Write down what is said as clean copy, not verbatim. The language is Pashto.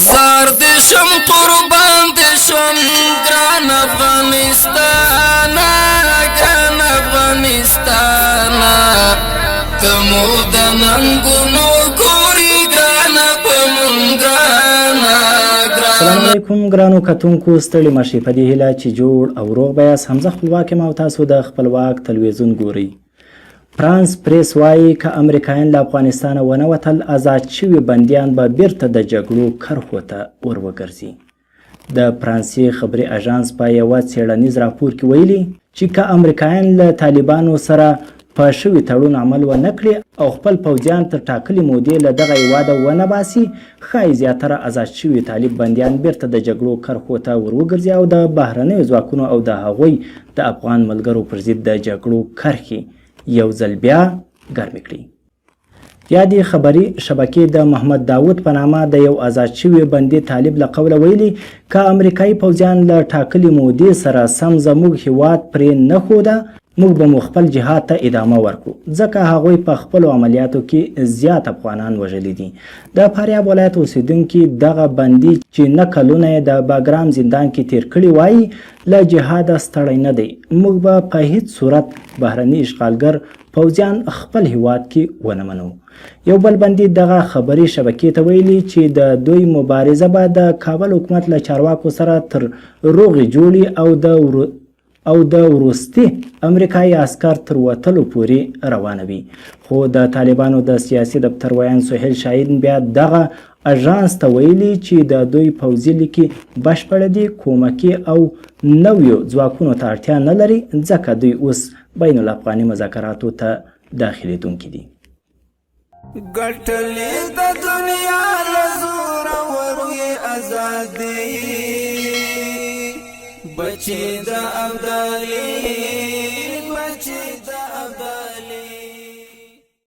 زار دې شم، قربان دې شم، ګران افغانستان، ګران افغانستان، ته مو د ننګونو کوري، ګران په مونږ ګرانه. السلام علیکم ګرانو کتونکو، ستړي مشي، په دې هیله چې جوړ او روغ به یاست. حمزه خپلواک یم او تاسو د خپلواک تلویزیون ګورئ. فرانس پریس وایي که امریکایان له افغانستانه ونه وتل، ازاد شوي بندیان به بیرته د جګړو کرښو ته ور وګرځي. د فرانسې خبري اژانس په یوه څېړنیز راپور کې ویلي چې که امریکایان له طالبانو سره په شوي تړون عمل ونه کړي او خپل پوځیان تر ټاکلې مودې له دغه هېواده ونه باسي، ښایي زیاتره ازاد شوي طالب بندیان بیرته د جګړو کرښو ته ور وګرځي او د بهرنیو ځواکونو او د هغوی د افغان ملګرو پر ضد د جګړو کرښې یو ځل بیا ګرمې کړي. یادې خبري شبکې د محمد داود په نامه د یو ازاد شوي بندي طالب له قوله ویلي، که امریکایي پوځیان له ټاکلې مودې سره سم زموږ هیواد پرې نه ښوده، موږ به مو خپل جهاد ته ادامه ورکړو، ځکه هغوی په خپلو عملیاتو کې زیات افغانان وژلي دي. د فاریاب ولایت اوسېدونکي دغه بندي چې نه کلونه یې د باګرام زندان کې تیر کړي وایي، له جهاده ستړی نه دی، موږ به په هیڅ صورت بهرني اشغالګر پوځیان خپل هیواد کې ونه منو. یو بل بندي دغه خبري شبکې ته ویلي چې د دوی مبارزه به د کابل حکومت له چارواکو سره تر روغې جوړې او د وروستي امریکایي عسکر تر وتلو پورې روانه وي. خو د طالبانو د سیاسي دفتر ویاند سهیل شاهین بیا دغه اژانس ته ویلي چې د دوی پوځي لیکې بشپړې دي، کومکي او نویو ځواکونو ته اړتیا نه لري، ځکه دوی اوس بین الافغاني مذاکراتو ته داخلېدونکي دي. ګټلې د دنیا له زورورو یې ازادي، بچي د ابدالي، بچي د ابدالي.